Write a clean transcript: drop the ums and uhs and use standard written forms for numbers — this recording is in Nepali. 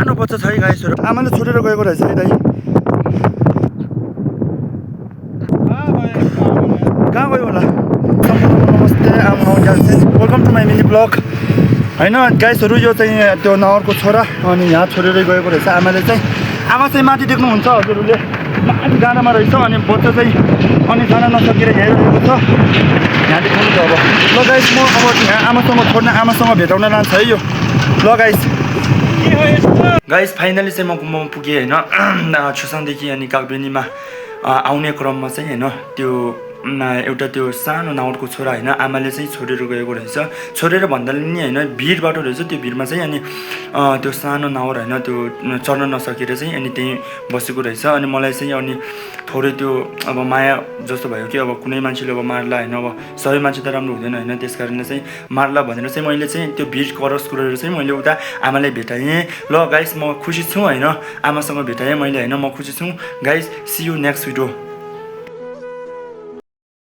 सानो बच्चा छ है गाइसहरु आमाले छोडेर गएको रहेछ है दाइ कहाँ गयो होला नमस्ते welcome to my mini vlog हैन गाइसहरु यो चाहिँ त्यो नवरको छोरा अनि यहाँ छोडेर गएको रहेछ आमाले चाहिँ आमा चाहिँ माथि देख्नुहुन्छ हजुरहरूले माथि डाँडामा रहेछ अनि बच्चा चाहिँ अनि जान नसकेर हेरिरहेको छ यहाँ देख्नुहुन्छ अब ल गाइस म अब यहाँ आमासँग छोड्न आमासँग भेटाउन लान्छ है यो ल गाइस फाइनली चाहिँ म पुगेँ होइन छुसाङदेखि अनि कागबेनीमा आउने क्रममा चाहिँ होइन त्यो एउटा त्यो सानो नाउरको छोरा होइन आमाले चाहिँ छोडेर गएको रहेछ छोडेर भन्दा नि होइन भिड बाटो रहेछ त्यो भिडमा चाहिँ अनि त्यो सानो नाउर होइन त्यो चढ्न नसकेर चाहिँ अनि त्यहीँ बसेको रहेछ अनि मलाई चाहिँ अनि थोरै त्यो अब माया जस्तो भयो कि अब कुनै मान्छेले अब मार्ला होइन अब सबै मान्छे त राम्रो हुँदैन होइन त्यस कारणले चाहिँ मार्ला भनेर चाहिँ मैले चाहिँ त्यो भिड क्रस गरेर चाहिँ मैले उता आमालाई भेटाएँ ल गाइस म खुसी छु होइन आमासँग भेटाएँ मैले होइन म खुसी छु guys see you next video